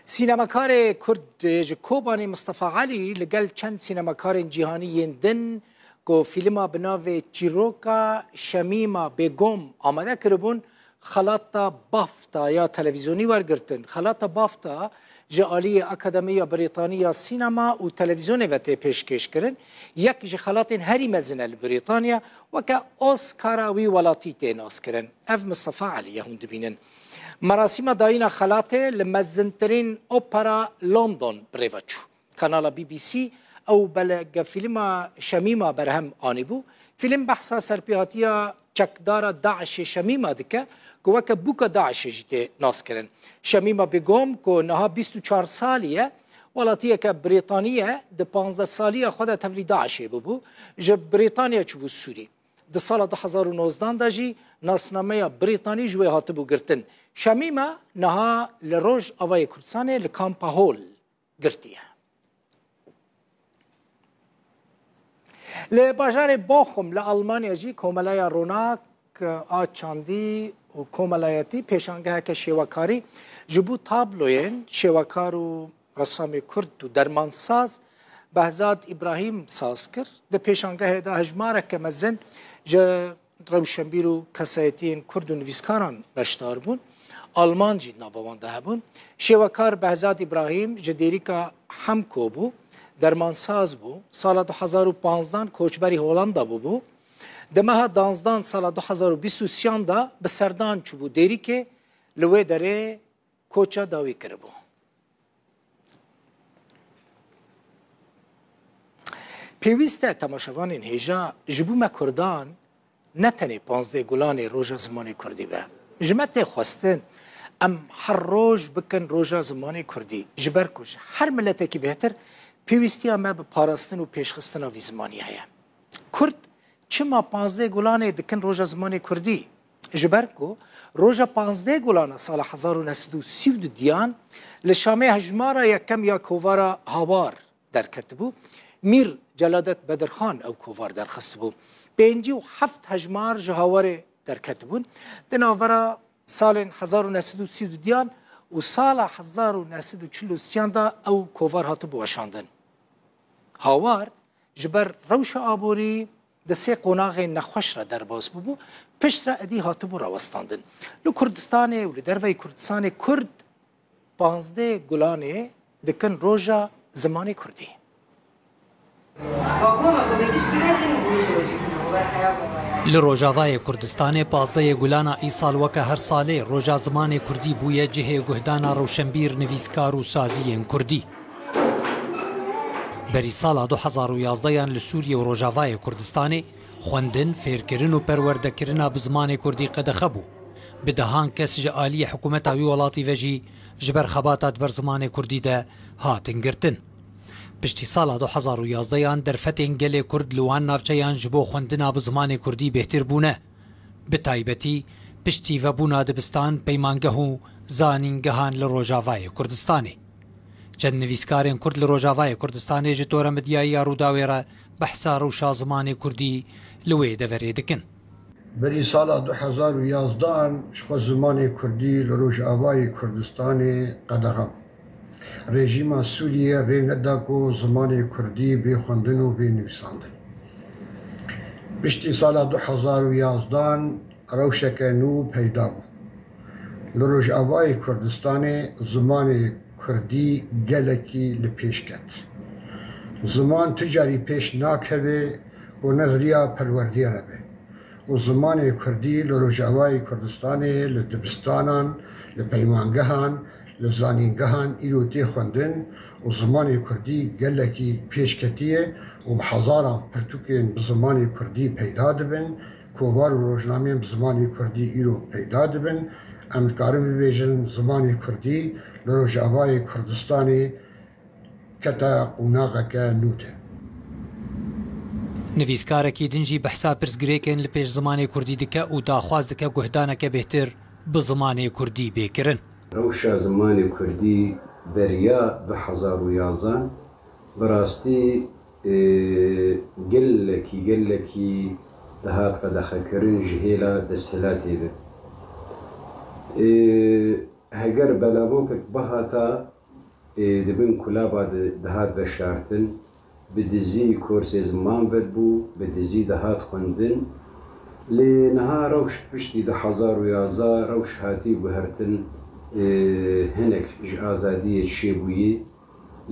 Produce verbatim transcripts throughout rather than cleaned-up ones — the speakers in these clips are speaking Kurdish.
Sînemakarê Kurd ji Kobanê Mistefa Elî li gel çend sînemakarên cîhanî yên din ku fîlma bi navê Çîroka Şemîma Bêgom amade kiribûn, xelata BAFTA ya televîzyonî wergirtin. Xelata BAFTA ji aliyê Akademiya Brîtanî ya Sînema û Televîzyonê ve tê pêşkêşkirin. Yek ji xelatên herî mezin e li Brîtanya, weke Oscara wî welatî tê naskirin. Ev Mistefa Elî ye hûn dibînin. Merasîma dayîna xelatê li mezintirîn opera London bi rê ve çû. Kanala B B C ew belgefîlma Şemîma berhem anîbû. Fîlm behsa serpêhatiya çekdara DAIŞê Şemîma dike ku weke bûka DAIŞê jî tê naskirin. Şemîma Begom ku niha bîst û çar salî ye, welatiyeke Brîtanî ye, di panzdeh saliya xwe de tevlî DAIŞê bûbû. Ji Brîtanya çûbû Sûrî. Di sala du hezar û nozdan de jî nasnameya Brîtanî ji wê hatibû girtin. Şemîma niha li Rojavayê Kurdistanê li Kampa Hol girtiye. Li bajarê Bochum li Almanya jî Komeleya Ronak a Çandî û Komelayetî pêşangeheke şêwekarî ji bo tabloyên şêwekar û resamê Kurd û dermansaz Behzad Îbrahîm saz kir. Di pêşangehê de hejmareke mezin ji rewşenbîr û kesayetiyên Kurd û nivîskaran beşdar bûn. Alman jî di nava wan de hebûn. Şêwekar Behzad Îbrahîm ji Dêrîka Hemko bû, dermansaz bû. Sala du hezar û panzdan koçberî Holanda bûbû. Di meha danzdan sala du hezar û bîst û sêyan de bi serdan çûbû Dêrîkê, li wê derê koça dawî kiribû. Pêwîst e temaşevanên hêja ji bo me Kurdan ne tenê panzdeh Gulanê Roja Zimanê Kurdî be. Ji me tê xwestin em her roj bikin Roja Zimanê Kurdî, ji ber ku ji her miletekî bêhtir pêwîstiya me bi parastin û pêşxistina vî zimanî heye. Kurd çima panzdeh Gulanê dikin Roja Zimanê Kurdî? Ji ber ku roja panzdeh Gulana sala hezar û neh sed û sî û du diyan li Şamê hejmara yekem ya kovara Hawar derketibû. Mîr Celadet Bedirxan ew kovar derxistibû. Pêncî û heft hejmar ji Hawarê derketibûn. Di navbera salên hezar û neh sed û sî û du diyan û sala hezar û neh sed û çil û sêyan de ew kovar hatibû weşandin. Hawar ji ber rewşa aborî di sê qonaxên nexweş re derbas bûbû, piştre êdî hatibû rawestandin. Li Kurdistanê û li derveyî Kurdistanê Kurd panzdeh Gulanê dikin Roja Zimanê Kurdî. Li Rojavayê Kurdistanê pazdehê Gulana îsal weke her salê Roja Zimanê Kurdî bûye cihê guhdana rewşenbîr, nivîskar û saziyên Kurdî. Berî sala du hezar û yazdeyan li Sûriyê û Rojavayê Kurdistanê xwendin, fêrkirin û perwerdekirina bi zimanê Kurdî qedexe bû. Bi dehan kes ji aliyê hikûmeta wî welatî ve jî ji ber xebata di ber zimanê Kurdî de hatin girtin. Piştî sala du hezar û yazdeyan derfetên gelê Kurd li wan navçeyan ji bo xwendina bi zimanê Kurdî bêhtir bûne. Bi taybetî piştî vebûna dibistan, peymangeh û zanîngehan li Rojavayê Kurdistanê. Çend nivîskarên Kurd li Rojavayê Kurdistanê ji tore medyayiya Rûdawê re behsa rewşa zimanê Kurdî li wê deverê dikin. Berî sala du hezar û yazdehan ji xwe zimanê Kurdî li Rojavayê Kurdistanê qedexe bû. Rejîma Sûriyê rê neda ku zimanê Kurdî bê xwendin û bê nivîsandin. Piştî sala du hezar û yazdehan rewşeke nû peyda bû. Li Rojavayê Kurdistanê zimanê Kurdî gelekî li pêş ket. Ziman tu carî pêş nakeve ku ne riya perwerdiyê re be. Û zimanê Kurdî li Rojavayê Kurdistanê, li dibistanan, li peymangehan, li zanîngehan îro tê xwendin û zimanê Kurdî gelekî pêş ketiye û bi hezaran pirtûkên bi zimanê Kurdî peyda dibin, kovar û rojnameyên bi zimanê Kurdî îro peyda dibin. Em dikarin bibêjin zimanê Kurdî li Rojavayê Kurdistanê kete qonaxeke nû de. Nivîskarekî din jî behsa pirsgirêkên li pêş zimanê Kurdî dike û daxwaz dike guhdaneke bêhtir bi zimanê Kurdî bê kirin. Rewşa zimanê Kurdî beriya du hezar û yazdehan bi rastî, e, gelekî, gelekî dihat qedexekirin ji hêla desthilatê ve. E, heger belavokek bihata, Ê, di bin kulaba de dihat veşartin, bi dizî korsê ziman vedbû, bi dizî dihat xwendin. Lê niha rewş piştî du hezar û yazdeh rewş hatî guhertin, ê, hinek ji azadiyê çêbûyî.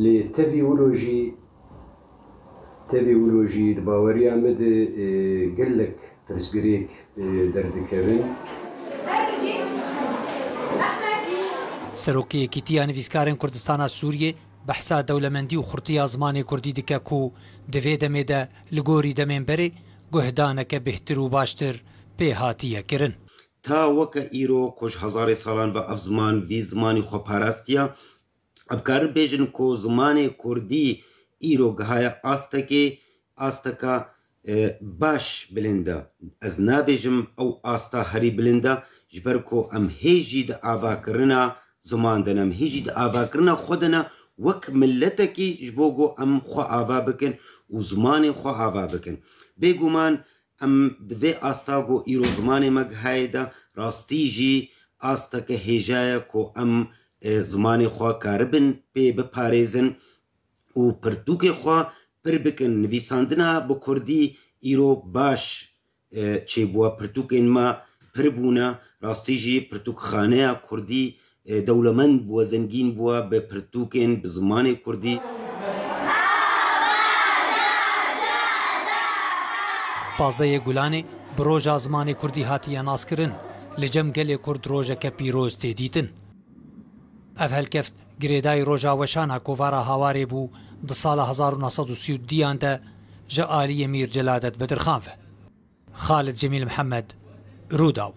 Lê tevî wilo jî, tevî wilo jî di baweriya me de, ê, gelek pirsgirêk, ê, derdikevin. Serokê Yekîtiya Nivîskarên Kurdistana Sûriyê behsa dewlemendî û xurtiya zimanê kurdî dike ku di vê demê de li gorî demên berê guhdaneke bêhtir û baştir pê hatiye kirin. Ta weke îro ku ji hezarê salan ve ev ziman vî zimanî xwe parastiye, em karin bêjin ku zimanê kurdî îro gihaye astekê, asteka e, baş bilind e. Ez nabêjim ew asta herî bilind e, ji ber ku em hê jî di avakirina ziman de ne, em hê jî di avakirina xwe de ne, wek miletekî ji bo ku em xwe ava bikin û zimanê xwe ava bikin. Bêguman em di vê asta ku îro zimanê me gihayê de rastî jî asteke hêja ye ku em e, zimanê xwe karibin pê biparêzin û pirtûkê xwe pir bikin. Nivîsandina bi kurdî îro baş e, çêbûye. Pirtûkên me pir bûne. Rastî jî pirtûkxaneya kurdî e, dewlemend bûye, zengîn bûye bi pirtûkên bi zimanê kurdî. Pazdehê Gulanê bi Roja Zimanê Kurdî hatiye naskirin, li cem gelê Kurd rojeke pîroz tê dîtin. Ev helkeft girêdayî roja weşana kovara Hawarê bû di sala hezar û neh sed û sî û duyan de ji aliyê Mîr Celadet Bedirxan ve. Xalid Cemîl Mihemed, Rûdaw.